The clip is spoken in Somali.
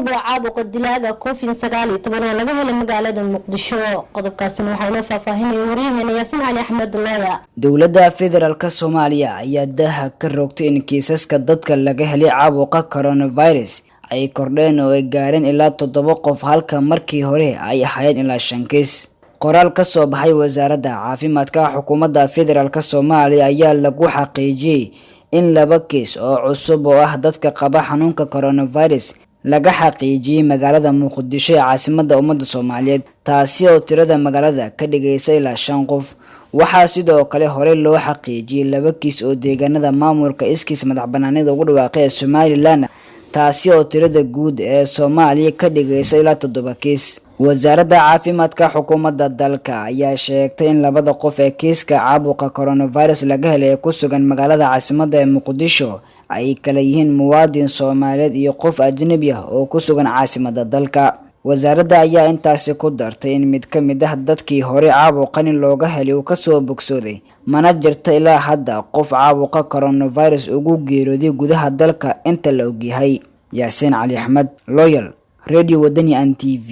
Cusub oo caabuqa dilaaga COVID-19 oo laga helay magaalada Muqdisho. Qodobkaasina waxaa inoo faahfaahinaya waryaheena Yaasiin Cali Axmed Looya. Dowladda Federaalka Soomaaliya ayaa daaha ka rogtay in kiisaska dadka laga helay caabuqa coronavirus ay kordheen oo ay gaareen ilaa toddoba qof, halka markii hore ay ahaayeen ilaa shan kiis. Qoraal ka soo baxay Wasaaradda Caafimaadka Xukuumadda Federaalk Soomaaliya ayaa lagu xaqiijiyey in laba kiis oo cusub oo ah dadka qaba xanuunka coronavirus laga xaqiijiyey magaalada Muqdisho ee caasimadda ummadda Soomaaliyeed, taasi oo tirada magaalada ka dhigaysa ilaa shan qof. Waxaa sidoo kale horey loo xaqiijiyey laba kiis oo deegaanada maamulka iskiis madax banaanida ugu dhawaaqay ee Somaliland, taasi oo tirada guud ee Soomaaliya ka dhigaysa ilaa toddoba kiis. Wasaaradda Caafimaadka xukuumadda dalka ayaa sheegtay in labada qof ee kiiska caabuqa coronavirus laga helay ee ku sugan magaalada caasimadda ee Muqdisho ay kala yihiin muwaadin Soomaaliyeed iyo qof ajnabi ah oo ku sugan caasimadda dalka. Wasaaradda ayaa intaasi ku dartay in mid ka mid ah dadkii hore caabuqani looga helay uu kasoo bogsooday, mana jirta ilaa hadda qof caabuqa coronavirus ugu geeriyooday gudaha dalka inta la ogyahay. Yaasiin Cali Axmed, Loyal Radio, Wadani n TV.